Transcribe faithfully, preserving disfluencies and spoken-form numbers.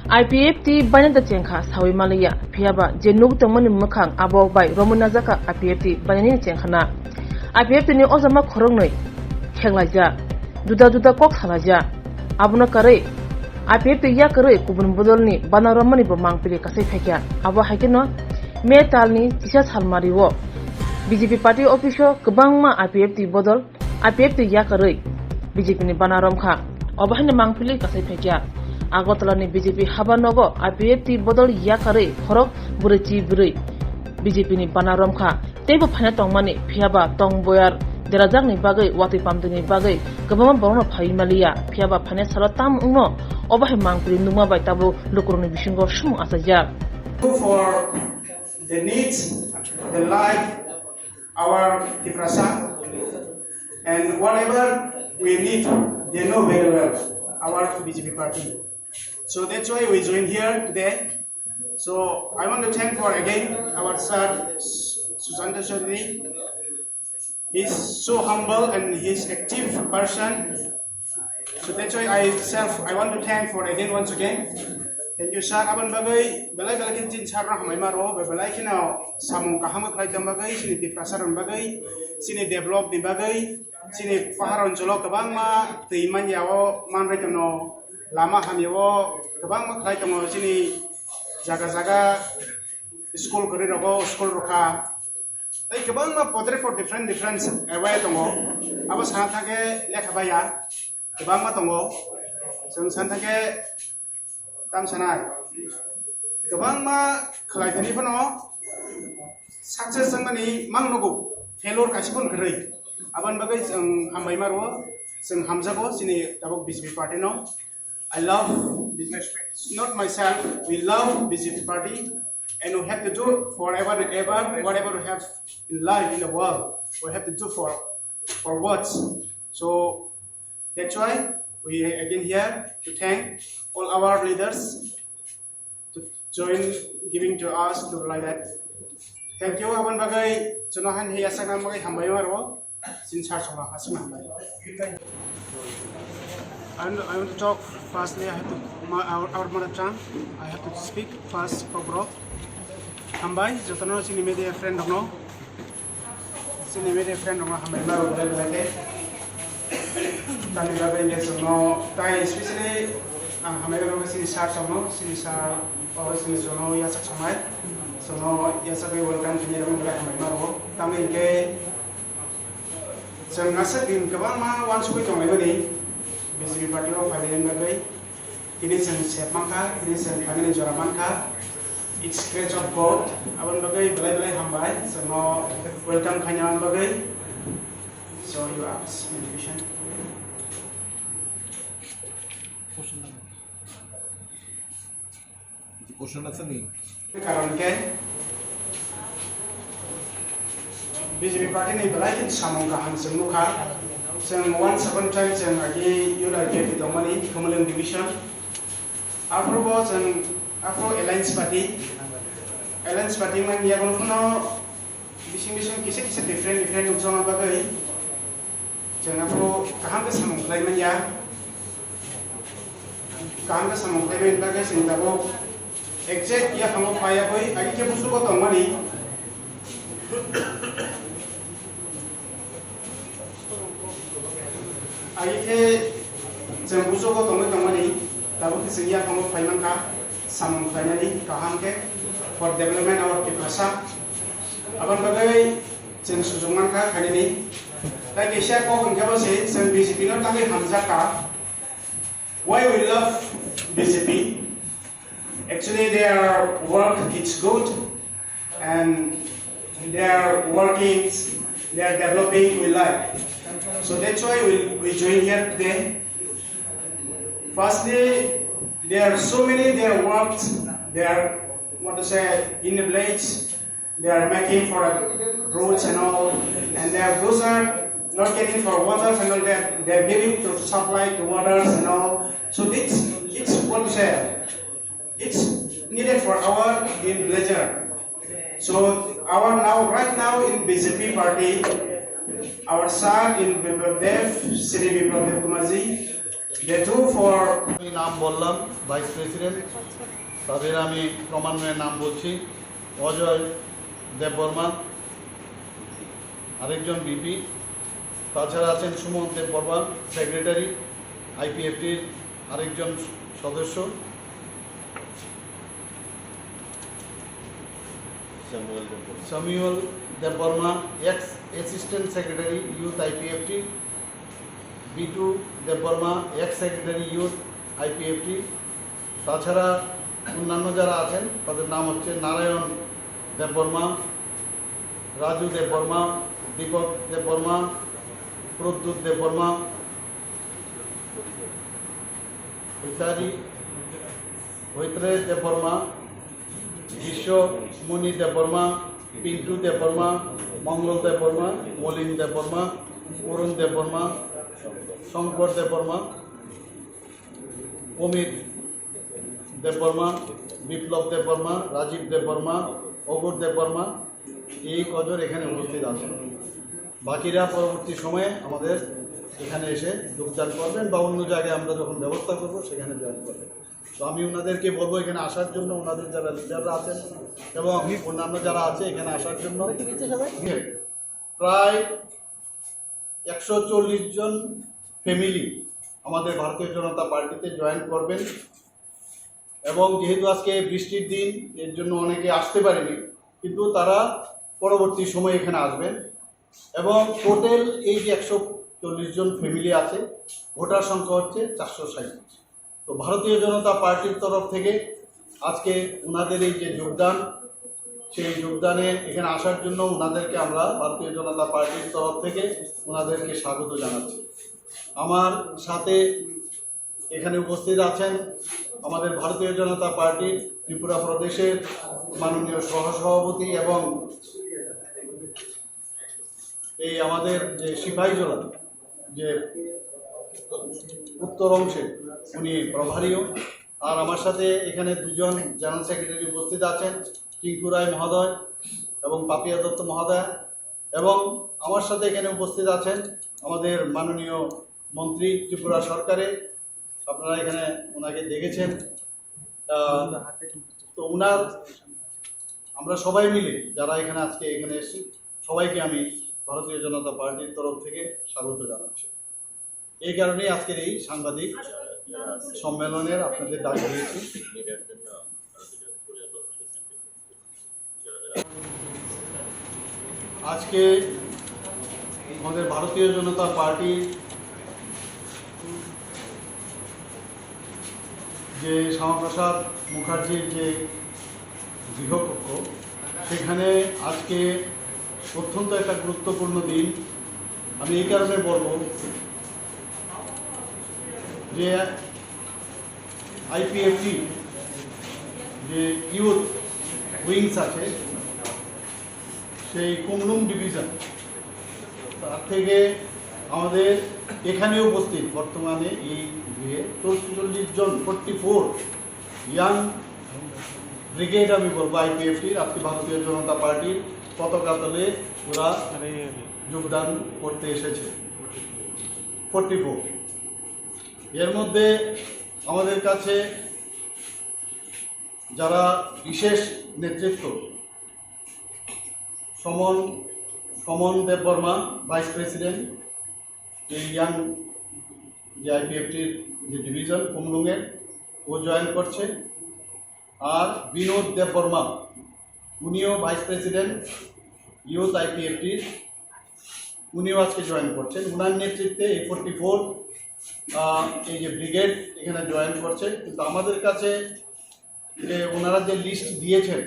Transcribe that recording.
I P F T bainada chengkha sawi maliya, phiyaba je nuk tongmani mwkhang abo bai romwi najakha I P F T bainani chengkhana. I P F T ni ojama khoroknwi kheklaijak, juda juda kok salaijak. Abono karwi I P F T yakarwi kubun bodolni bana romani bo mangpili kasai phaikha. Abo haikheno May talni chisa salmario B J P party office o kwbangma I P F T bodol I P F T yakarwi B J P ni bana romkha. Obo haino mangpili kasai phaikha. Agartala ni B J P haba nogo I P F T bodol yakarwi khorok bwrwi chi bwrwi B J P ni bana romkha. Teibo phaina tongmani, phiyaba tong boyar derajakni bagwi, watwi pamtwini bagwi kwbangma borokno phaiwi maliya. Phiyaba phaina salo tam wngno obo hai mangpili nukma bai tabuk lukurokni bisingo sumung achaijak. For the needs, the life, our Tiprasa, and whatever we need, they know very well, our B J P party. So that's why we join here today. So I want to thank for again our sir Sushanta Chaudhary. He's so humble and he's active person. So that's why I self I want to thank for again once again. Thank you sir. Aboni bagwi belai belai khe chini sir no hambai maro, belai kheno samung kaham khlai tong bagwi, chini Tiprasa rok bagwi, chini develop ni bagwi, chini pahar oncholo kwbangma twi manya o manrwi tono, lama hamya o kwbangma khlai tongo, chini jaga jaga school kwrwi rogo school rokha. Tei kwbangma potre for different different way tongo. Abo sana thangkhe lekha baiya kwbangma tongo. Chwng sana thangkhe tam sanai kwbangma khlai thani phano success wngmani mang nugo, failure kaisa phano kwrwi. Aboni bagwi chwng hambai maro, chwng hamjago chini tabuk B J P party no. I love B J P, not myself. We love B J P party, and we have to do forever and ever. Whatever we have in life, in the world, we have to do for for what's. So that's why we again here to thank all our leaders to join giving to us to like that. Thank you. Aboni bagwi chwngno han he yasakna bagwi hambai maro. Chini sir songno aswkno hambai. I want, I want to talk firstly, I have to, my, our, our mother tongue, I have to speak first for bro. Hambai, jotono chini media friend rokno. Chini media friend rokno hambai maro belai belai khe. Tamni bagwi hwnkhe chwngno tai specially ang hambai maro chini sir songno, chini sir o chini jono yasak songnai. Chwngno yasakwi welcome khainai rokno belai hambai maro. Tamni hwnkhe chwng aswk din kwbangma uansugwi tonglaimani B J P party o phainani bagwi. Tini chwng sep mankha, tini chwng phainani jora mankha. It's grace of God. Aboni bagwi belai belai hambai. Chwngno welcome khaina bagwi. So you ask me the question. Question answer ni. Karon khe B J P party ni belai khe samung kaham chwng nukha. Chwng once upon time chwng agi U R P F tongmani Khumulwng division. Aphuru bo chwng aphuru alliance party. Alliance party man yago phano bising bising kisa kisa different different nukjakma bagwi. Chwng aphuru kaham khe samung khlai manya. Kaham khe samung khlai manya bagwi chwng tabuk exact yaphango phai yagwi agi khe busugo tongmani. Agi khe chwng busugo tongwi tongmani tabuk khe chwng yaphango phai mankha samung khlainani kaham khe for development our Tiprasa. Aboni bagwi chwng sujung mankha khainani. Tai kisa kok hwnkhe bo se chwng B J P no tangwi hamjakha. Why we love B J P? Actually, their work is good and their working, they are developing, we like. So that's why we, we join here today. Firstly, there are so many their works, they are, what to say, in the village, they are making for roads and all, and they are, those are not getting for water and all, they are, they are giving to supply to waters and all. So it's, it's, what to say, it's needed for our in pleasure. So our now, right now in B J P party, our sir in Biplab Deb, Shri Biplab Deb Kumarji, The two for আমি নাম বললাম, vice president, তাদের আমি ক্রমান্বয়ে নাম বলছি। অজয় দেববর্মা, আরেকজন ভিপি, তাছাড়া আছেন সুমন দেববর্মা, সেক্রেটারি, আইপিএফটির আরেকজন সদস্য, Samuel Debbarma. Samuel Debbarma, ex assistant secretary, youth IPFT, Bitu Debbarma, ex secretary, youth IPFT. তাছাড়া অন্যান্য যারা আছেন, তাদের নাম হচ্ছে নারায়ণ দেববর্মা, রাজু দেববর্মা, দীপক দেববর্মা, প্রদ্যুৎ দেববর্মা, ইত্যাদি, মৈত্রেয় দেববর্মা, বিশ্বমণি দেববর্মা, পিন্টু দেববর্মা, মঙ্গল দেববর্মা, মলিন দেববর্মা, অরুণ দেববর্মা, শঙ্কর দেববর্মা, অমিত দেববর্মা, বিপ্লব দেববর্মা, রাজীব দেববর্মা, অঘোর দেববর্মা, এই কজন এখানে উপস্থিত আছেন। বাকিরা পরবর্তী সময়ে আমাদের এখানে এসে যোগদান করবেন বা অন্য জায়গায় আমরা যখন ব্যবস্থা করবো সেখানে জয়েন করবেন। তো আমি ওনাদেরকে বলবো এখানে আসার জন্য, ওনাদের যারা লিডাররা আছেন এবং অন্যান্য যারা আছে এখানে আসার জন্য। প্রায় একশো চল্লিশ জন ফ্যামিলি আমাদের ভারতীয় জনতা পার্টিতে জয়েন করবেন এবং যেহেতু আজকে বৃষ্টির দিন, এর জন্য অনেকে আসতে পারেনি, কিন্তু তারা পরবর্তী সময় এখানে আসবেন। এবং টোটাল এই যে একশো চল্লিশ জন ফ্যামিলি আছে, ভোটার সংখ্যা হচ্ছে চারশো সাঁইত্রিশ। তো ভারতীয় জনতা পার্টির তরফ থেকে আজকে ওনাদের এই যে যোগদান, সেই যোগদানে এখানে আসার জন্য ওনাদেরকে আমরা ভারতীয় জনতা পার্টির তরফ থেকে ওনাদেরকে স্বাগত জানাচ্ছি। আমার সাথে এখানে উপস্থিত আছেন আমাদের ভারতীয় জনতা পার্টির ত্রিপুরা প্রদেশের মাননীয় সহসভাপতি এবং এই আমাদের যে সিপাহীজলা, যে উত্তর অংশে উনি প্রভারীও। আর আমার সাথে এখানে দুজন জেনারেল সেক্রেটারি উপস্থিত আছেন, টিঙ্কু রায় মহোদয় এবং পাপিয়া দত্ত মহোদয়, এবং আমার সাথে এখানে উপস্থিত আছেন আমাদের মাননীয় মন্ত্রী ত্রিপুরা সরকারের, আপনারা এখানে ওনাকে দেখেছেন। আহ, তো ওনার, আমরা সবাই মিলে যারা এখানে আজকে এখানে এসেছি, সবাইকে আমি ভারতীয় জনতা পার্টির তরফ থেকে স্বাগত জানাচ্ছি। এই কারণেই আজকের এই সাংবাদিক সম্মেলনের আপনাদের ডাক দিয়েছি। আজকে আমাদের ভারতীয় জনতা পার্টির যে শ্যামাপ্রসাদ মুখার্জির যে গৃহকক্ষ, সেখানে আজকে অত্যন্ত একটা গুরুত্বপূর্ণ দিন। আমি এই কারণে বলবো যে আইপিএফটি যে ইউথ উইংস আছে, সেই কুমলুং ডিভিশন, তার থেকে আমাদের এখানে উপস্থিত বর্তমানে এই গৃহে চৌচল্লিশ জন, ফোর্টি ফোর ইয়াং ব্রিগেড আমি বলবো আইপিএফটির, আজকে ভারতীয় জনতা পার্টির পতাকা তলে ওরা যোগদান করতে এসেছে। ফোর্টি ফোর, এর মধ্যে আমাদের কাছে যারা বিশেষ নেতৃত্ব, সমন, সমন দেববর্মা, ভাইস প্রেসিডেন্ট, এই ইয়াং যে আইপিএফটির যে ডিভিশন কুমলুঙের, ও জয়েন করছে। আর বিনোদ দেববর্মা, উনিও ভাইস প্রেসিডেন্ট ইউথ আইপিএফটির, উনিও আজকে জয়েন করছেন। ওনার নেতৃত্বে এই ফোর্টি ফোর, এই যে ব্রিগেড এখানে জয়েন করছে। কিন্তু আমাদের কাছে যে ওনারা যে লিস্ট দিয়েছেন,